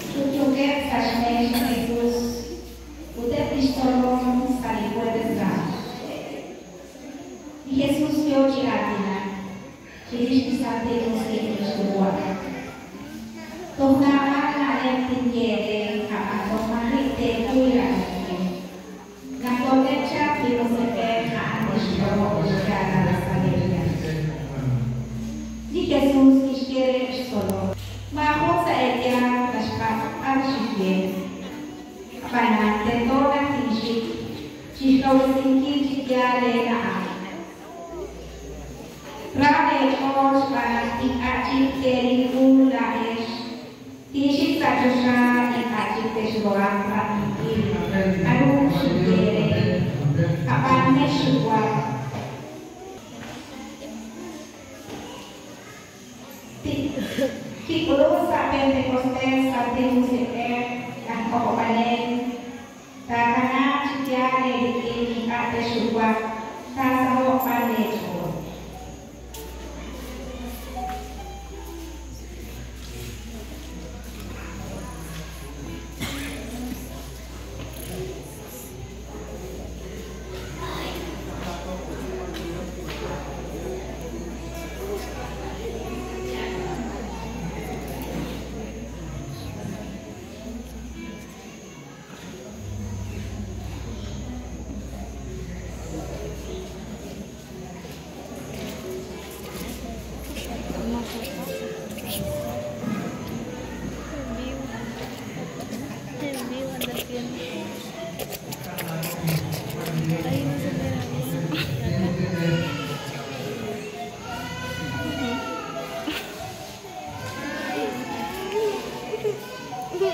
Chunchukeb' sa' xmeex li Jesus ut eb' li xtzolom sa' li jueves santo. Li Jesus yoo chi aatinak chirix li Santil Musiq' lix Yuwa'. Toj naab'al na'leb' tinye eere, a'b'an toj maji' teekuy rab'inkil. Naq tol'elq chaq li Musiq'ej, a'an tixch'olob' lix yaalal sa' leeyanq. Li Jesus kixye reheb' xtzolom, Maajun sa' eeyanq naxpatz' b'ar xik ye. Ab'anan tento naq tinxik chi xkawresinkil chi yaal eena'aj. Ra leech'ool xb'aan naq ink'a' chik teeril wu laa'ex, tinxik sa' choxa ink'a' chik texruhanq rab'inkil k'aru xinye eere. Ab'an mexxuwak. Kik'ulun sa' Pentecostés Santil Musiq'ej laj K'ojob'anel, taakanaaq chi yaal eerik'in ink'a' texxuwaq, taasaho'q b'an leech'ool. En vivo. En vivo anda haciendo. Ahí no se mira bien. Acá.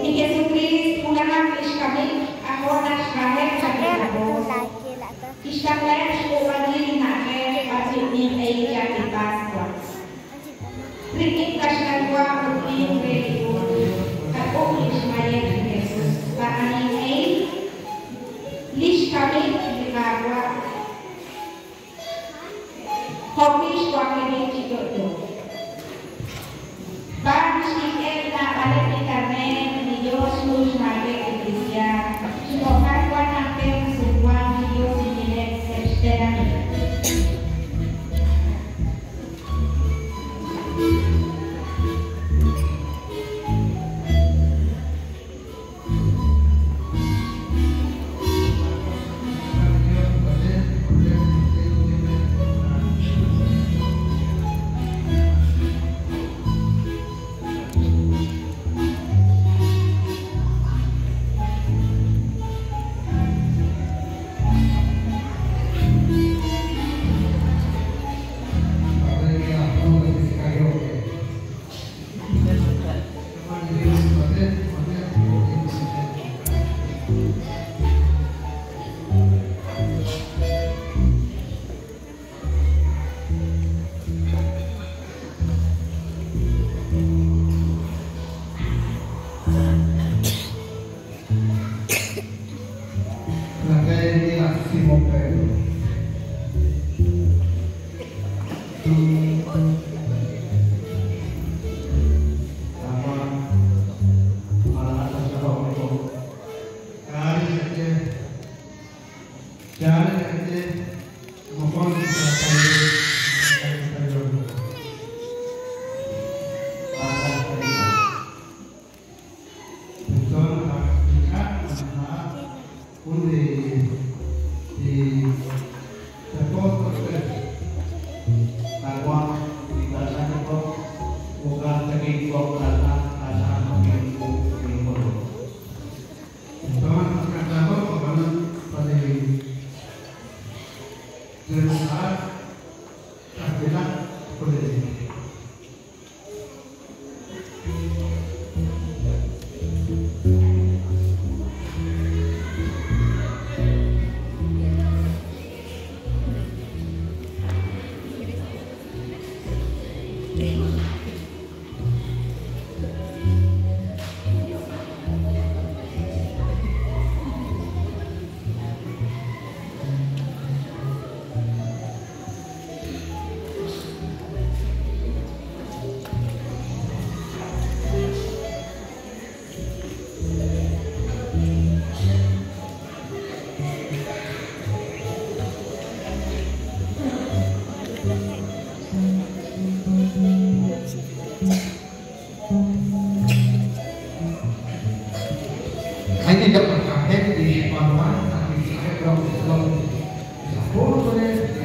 Li Jesukriist wulajaq li xkamik k'ajo' naq xraheb' chaq li apostol. Kixtaqlaheb' xk'uub'ankil li na'ajej b'arwi' ninq'ehil chaq li Paswa. Rik'in kaxlanwa ut b'iin re li uul, qak'ub' li xmayej li Jesus sa' ninq'ehil li xkamik li Qaawa' jo'wi' xwaklijik chi yo'yo. Xb'aan li xkik'el naab'aleb' li karneer li Yos xk'ul xmaakeb' li kristiaan, chi jo'kan wan najter sumwank li Yos rik'ineb' sa' xtenamit. Hay que apóstoles.